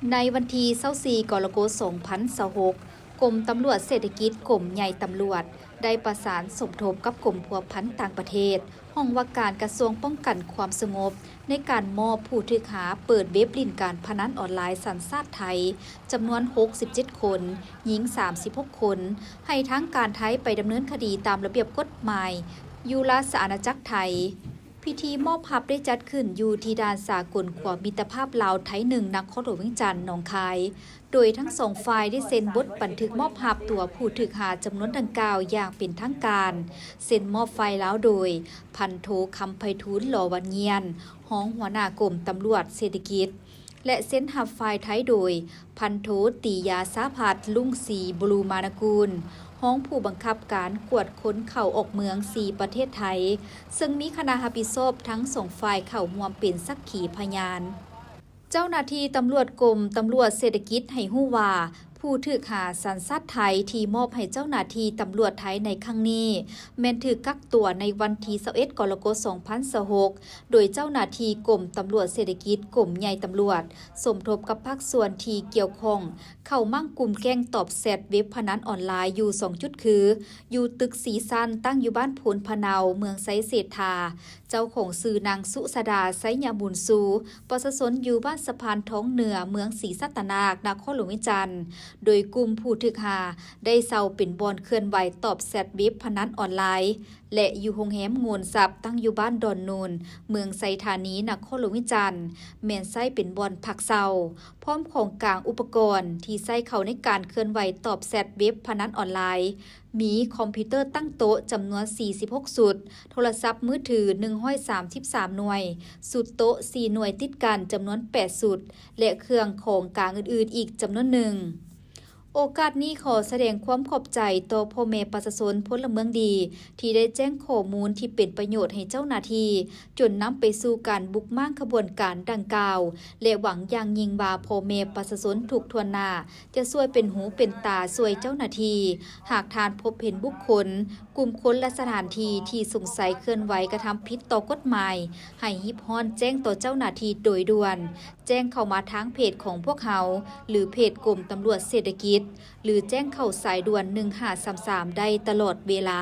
ໃນວັນທີຊາວສີ່ ກໍລະກົດ ສອງພັນຊາວຫົກ ກົມຕຳຫຼວດເສດຖະກິດ ກົມໃຫຍ່ຕຳຫຼວດ ໄດ້ປະສານສົມທົບກັບກົມພົວພັນຕ່າງປະເທດ, ຫ້ອງວ່າການກະຊວງປ້ອງກັນຄວາມສະຫງົບ ໃນການມອບຜູ້ຖືກຫາເປີດເວັບຫຼິ້ນການພະນັນອອນລາຍສັນຊາດໄທ ຈຳນວນຫົກສິບເຈັດຄົນ, ຍິງສາມສິບຫົກຄົນ ໃຫ້ທາງການໄທໄປດຳເນີນຄະດີຕາມລະບຽບກົດໝາຍ ຢູ່ລາຊະອານາຈັກໄທ. ພິທີມອບຮັບໄດ້ຈັດຂຶ້ນຢູ່ທີ່ດ່ານສາກົນຂົວມິດຕະພາບລາວ-ໄທ ໜຶ່ງ ນະຄອນຫຼວງວຽງຈັນ ໜອງຄາຍ, ໂດຍທັງສອງຝ່າຍໄດ້ເຊັນບົດບັນທຶກມອບຮັບຕົວຜູ້ຖືກຫາຈຳນວນດັ່ງກ່າວຢ່າງເປັນທາງການ, ເຊັນມອບຝ່າຍລາວໂດຍ ພັນໂທ ຄຳໄພທູນ ຫຼໍວັນງຽນ ຮອງຫົວໜ້າກົມຕຳຫຼວດເສດຖະກິດ ແລະ ເຊັນຮັບຝ່າຍໄທໂດຍ ພັນໂທ ຕີຢາຊາພັດ ລຸງສີ ບຣູມານະກູນ ຮອງຜູ້ບັງຄັບການກວດຄົນເຂົ້າອອກເມືອງ ສີ່ ປະເທດໄທ, ເຊິ່ງມີຄະນະຮັບຜິດຊອບທັງສອງຝ່າຍເຂົ້າຮ່ວມເປັນສັກຂີພະຍານ. ເຈົ້າໜ້າທີ່ຕຳຫຼວດກົມຕຳຫຼວດເສດຖະກິດໃຫ້ຮູ້ວ່າ ຜູ້ຖືກຫາສັນຊາດໄທທີ່ມອບໃຫ້ເຈົ້າໜ້າທີ່ຕຳຫຼວດໄທໃນຄັ້ງນີ້ ແມ່ນຖືກກັກຕົວໃນວັນທີຊາວເອັດ ກໍລະກົດ ສອງພັນຊາວຫົກ ໂດຍເຈົ້າໜ້າທີ່ກົມຕຳຫຼວດເສດຖະກິດ ກົມໃຫຍ່ຕຳຫຼວດ ສົມທົບກັບພາກສ່ວນທີ່ກ່ຽວຂ້ອງ ເຂົ້າມ້າງກຸ່ມແກ້ງຕອບແຊັດເວັບພະນັນອອນລາຍຢູ່ສອງຈຸດຄື ຢູ່ຕຶກສີ່ຊັ້ນ ຕັ້ງຢູ່ບ້ານໂພນພະເນົາ ເມືອງໄຊເສດຖາ, ເຈົ້າຂອງຊື່ນາງ ສຸຊາດາ ໄຊຍະບຸນຊູ, ປະຊາຊົນຢູ່ບ້ານສະພານທອງເໜືອ ເມືອງສີສັດຕະນາກ ນະຄອນຫຼວງວຽງຈັນ, ໂດຍກຸ່ມຜູ້ຖືກຫາໄດ້ເຊົ່າເປັນບ່ອນເຄື່ອນໄຫວຕອບແຊັດເວັບພະນັນອອນລາຍ ແລະ ຢູ່ໂຮງແຮມໂງນຊັບ ຕັ້ງຢູ່ບ້ານດອນໂນນ ເມືອງໄຊທານີ ນະຄອນຫຼວງວຽງຈັນ, ແມ່ນໃຊ້ເປັນບ່ອນພັກເຊົາ, ພ້ອມຂອງກາງອຸປະກອນທີ່ໃຊ້ເຂົ້າໃນການເຄື່ອນໄຫວຕອບແຊັດເວັບພະນັນອອນລາຍ ມີຄອມພິວເຕີຕັ້ງໂຕະຈຳນວນສີ່ສິບຫົກຊຸດ, ໂທລະສັບມືຖືໜຶ່ງຮ້ອຍສາມສິບສາມໜ່ວຍ, ຊຸດໂຕະສີ່ໜ່ວຍຕິດກັນຈຳນວນແປດຊຸດ ແລະ ເຄື່ອງຂອງກາງອື່ນໆອີກຈຳນວນໜຶ່ງ. ໂອກາດນີ້ຂໍສະແດງຄວາມຂອບໃຈຕໍ່ພໍ່ແມ່ປະຊາຊົນພົນລະເມືອງດີ ທີ່ໄດ້ແຈ້ງຂໍ້ມູນທີ່ເປັນປະໂຫຍດໃຫ້ເຈົ້າໜ້າທີ່ ຈົນນຳໄປສູ່ການບຸກມ້າງຂະບວນການດັ່ງກ່າວ ແລະ ຫວັງຢ່າງຍິ່ງວ່າພໍ່ແມ່ປະຊາຊົນທຸກຖ້ວນໜ້າ ຈະຊ່ວຍເປັນຫູເປັນຕາຊ່ວຍເຈົ້າໜ້າທີ່. ຫາກທ່ານພົບເຫັນບຸກຄົນ, ກຸ່ມຄົນ ແລະ ສະຖານທີ່ທີ່ສົງໄສເຄື່ອນໄຫວກະທຳຜິດຕໍ່ກົດໝາຍ, ໃຫ້ຮີບຮ້ອນແຈ້ງຕໍ່ເຈົ້າໜ້າທີ່ໂດຍດ່ວນ, ແຈ້ງເຂົ້າມາທາງເພຈຂອງພວກເຮົາ ຫຼື ເພຈກົມຕຳຫຼວດເສດຖະກິດ ຫຼື ແຈ້ງເຂົ້າສາຍດ່ວນໜຶ່ງຫ້າສາມສາມໄດ້ຕະຫຼອດເວລາ.